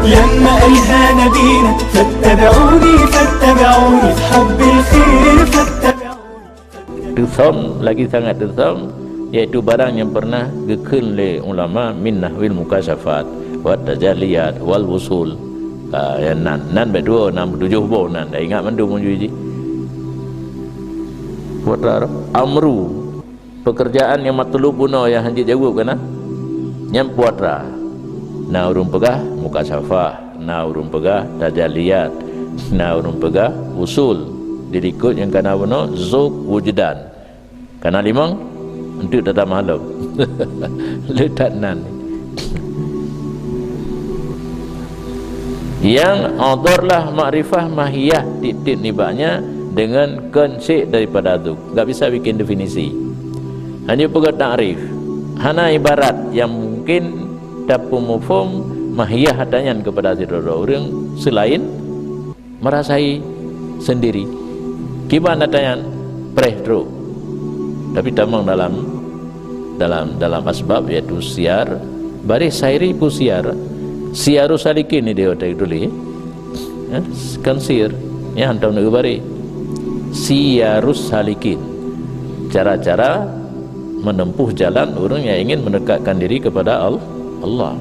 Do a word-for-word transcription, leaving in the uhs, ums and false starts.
لما قالها نبينا فاتبعوني، فاتبعوني في حب الخير، فاتبعوني. Teusöm, lagi sangat teusöm, yaitu barang nyang pernah geukheun lé ulama min nahwil mukasyafat, wat tajalliyat, wal wusul. Ka, nyang nan, nan bèk tuwo, nan tujoh boh nan, dah ingat mandum meunyoe jih. Putra amru, pekerjaan nyang matlub bunoe nyang hanjeuet jaweueb kana? Nyan putra. Na ureuëng peugah mukasyafah, na ureuëng peugah tajalliyat, na ureuëng peugah usul. Dilikot nyang kana bunoe zuk wujdan. Kana limong, enteuk tatamah lom. Le that nan. Nyang adharlah makrifah mahiyah tieb-tieb nibaknya deungon kon syek daripada zuk. Gak bisa bikin definisi. Hanya peugah takrif. Hana ibarat nyang mungkin tapeumuphom mahiyah ata nyan keupada sidroe ureuëng seulain meurasai seundiri. Kiban ata nyan preh trok. Tapi tamong dalam, dalam, dalam asbab, yaitu siyar, bareh sairi pu siyar. Siyarus salikin ni dia tulis. Ya, kan sir. Ya, hantom nak bareh. Siyarus salikin. Cara-cara menempuh jalan orang yang ingin mendekatkan diri kepada Al-, Allah.